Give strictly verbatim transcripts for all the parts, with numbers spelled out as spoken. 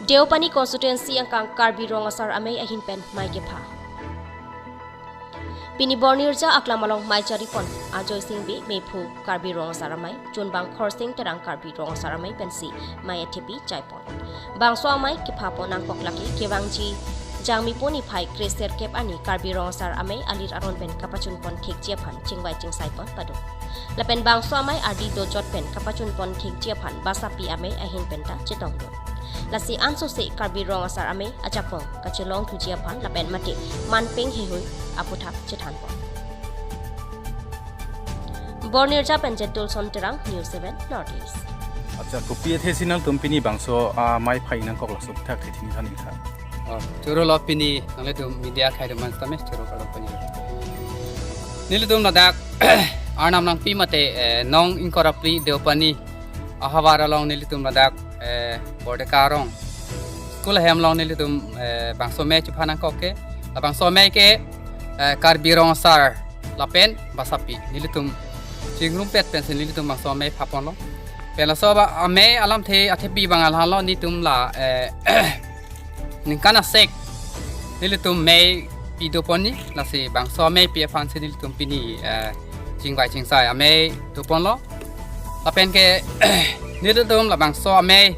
Deopani constituency angkang Karbi Rong Asar Amei ahin pen mei kepha. Pini Bornirja aklam along mei charipon Ajoy Singh Bey, meiphu Karbi Rong Asar Amei, chunbang Khorsing Terang Karbi Rong Asar Amei pensi mei athepi chaipon. Bangso amei kephapon nangkok lake kevangji Jangmi pon niphai kresirkep arni Karbi Rong Asar Amei alir aron pen kapachunpon thekji aphan chingvai chingsaipon padun. Lapen bangso amei ardi dojot pen kapachunpon thekji aphan basapi amei ahin penta chetongdun. Lasi ansose Karbi Rong Asar Amei ajakong kachelong thuji aphan lapen mate manpeng heihui aputhak chethanpon. Bornirja pen Jentul Son Terang, News seven North East. Acha, kopi athesi nangtum pini bangso amei phai nangkok, laso aputhak thethi ningthan ningthan. Oh, choro lo pini nanglitum media akhai atum an sitame choro kado pini. Nelitum ladak Arnam Nangpi mate, eh, Nong Ingkoi ra Phli Deopani ahavar along nelitum ladak, eh, Bordeka arong school ahem along nelitum, eh, bangso amei chepha nangkok ke. La bangso amei ke, eh, Karbi Rong Asar lapen basapi nelitum chingrumpet pensi nelitum bangso amei phaponlo. Pen laso ba amei alamthe athepi abang alanlo, nelitum la, eh, ningkan asek nelitum mei pidopon ni, lasi bangso amei pi aphansi nelitum pini, eh, chingvai chingsai amei doponlo. Lapen ke nelitum la bangso amei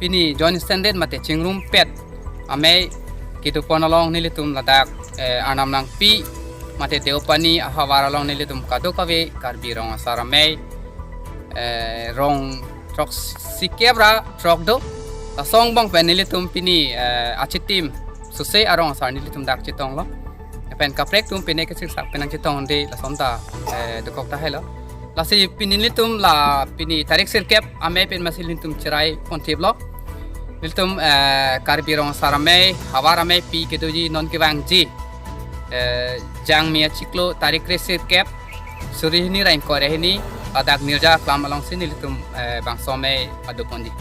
pini joint standard mate chingrumpet amei kedopon along nelitum ladak, eh, Arnam Nangpi mate Deopani ahavar along nelitum kadokave Karbi Rong Asar Amei, eh, rong throksikep ra throk do, laso angbong pen nelitum pini, eh, achitim suse arong asar nelitum dak chetonglo. Lapen kaprek atum pine kesik sak penang chetongde lason ta, eh, dokok tahai lo. Lasi pini nelitum la pini tarik sirkep amei pen masi nelitum cherai ponthiplo. Nelitum, eh, Karbi Rong Asar Amei, havar amei pi kedoji non kevangji, eh, Jangmi achiklo tarik kresirkep suri hini ra ingkoi ra hini ladak Nirja aklam alongsi nelitum, eh, bangso amei adoponji.